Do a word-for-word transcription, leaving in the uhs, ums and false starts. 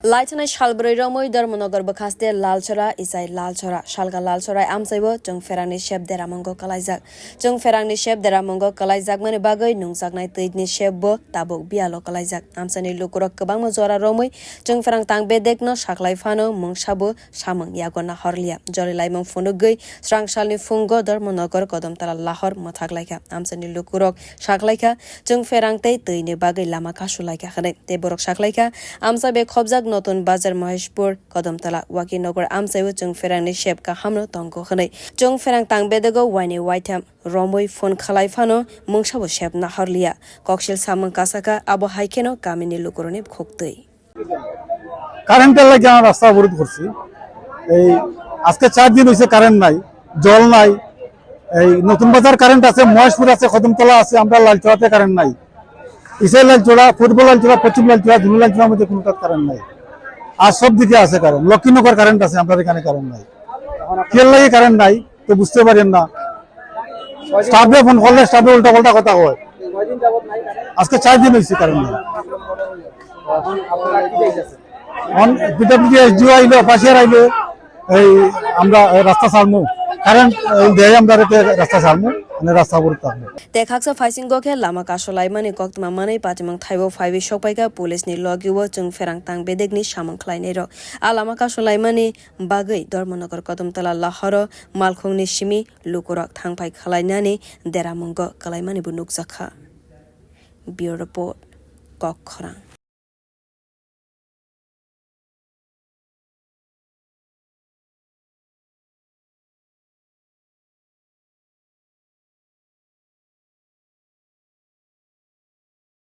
Laithanai salbrwi romwi Dharmanagar bwkhaste Lalchora, isai Lalchora, salka Lalchora amchaibo Chwngpherangni sep deramungo kwlaijak. Chwngpherangni sep deramungo kwlaijakmani bagwi nungjaknai twini sepbo tabuk biyalo kwlaijak. Amchaini lukurok kwbangma jora romwi Chwngpherang tang bedekno saklai phano mungsabo samung yago nahorliya. Jorilaimung phunugwi srangsalni phungo Dharmanagar Kodomtala lahor mwthaklaikha. Amchaini lukurok saklaikha, Chwngpherang tei twini bagwi lama kasulaikha hwnwi. Tei borok saklaikha, amcha bai khobjak Notun Bazar Maheshpur Kodomtala Wakinagar amchaibo Chwngpherangni sep kahamno tongo hwnwi. Chwngpherang tang bedego waini waitham romwi phone khalai phano mungsabo sep nahorliya. Koksil samung kasakha, abo hai kheno kamini lukurokni khuktwi. কারেন্টের লাগি আমরা রাস্তা অবরোধ করছি। এই আজকে চার দিন হয়েছে কারেন্ট নাই, জল নাই। এই নতুন বাজার কারেন্ট আছে, মহেশপুর আছে, কদমতলা আছে, আমরা লালচড়াতে কারেন্ট নাই। ইসাই লালচড়া, পূর্ব লালচড়া, পশ্চিম লালচড়া, ধুনু লালচড়ার মধ্যে কোনোটা কারেন্ট নাই। আর সব দিকে আছে কারেন্ট, লক্ষ্মীনগর কারেন্ট আছে, আমরা এখানে কারেন্ট নাই। কেন লাগে কারেন্ট নাই তো বুঝতে পারেন না। স্টাফে ফোন করলে স্টাফে উল্টা পাল্টা কথা কয়। আজকে চার দিন হয়েছে কারেন্ট নাই। এখন পিডব্লিউডি এসডিও আইলো, পাশে আইলো, এই আমরা রাস্তা ছাড়মু, কারেন্ট দেয় আমরা রাস্তা ছাড়মু, মানে রাস্তা অবরোধ থাকবো। Tei khaksa phaisingo khe lama kasulaimani koktwma manwi patimung thaibo phaiwi sokpaikha police ni logi o Chwngpherang tang bedekni samung khlainairok. A lama kasulaimani bagwi Dharmanagar Kodomtala lahoro malkhungni simi lukurok thangphai khwlainani deramungo kwlaimanibo nukjakha. Bureau Report, Kokkhorang.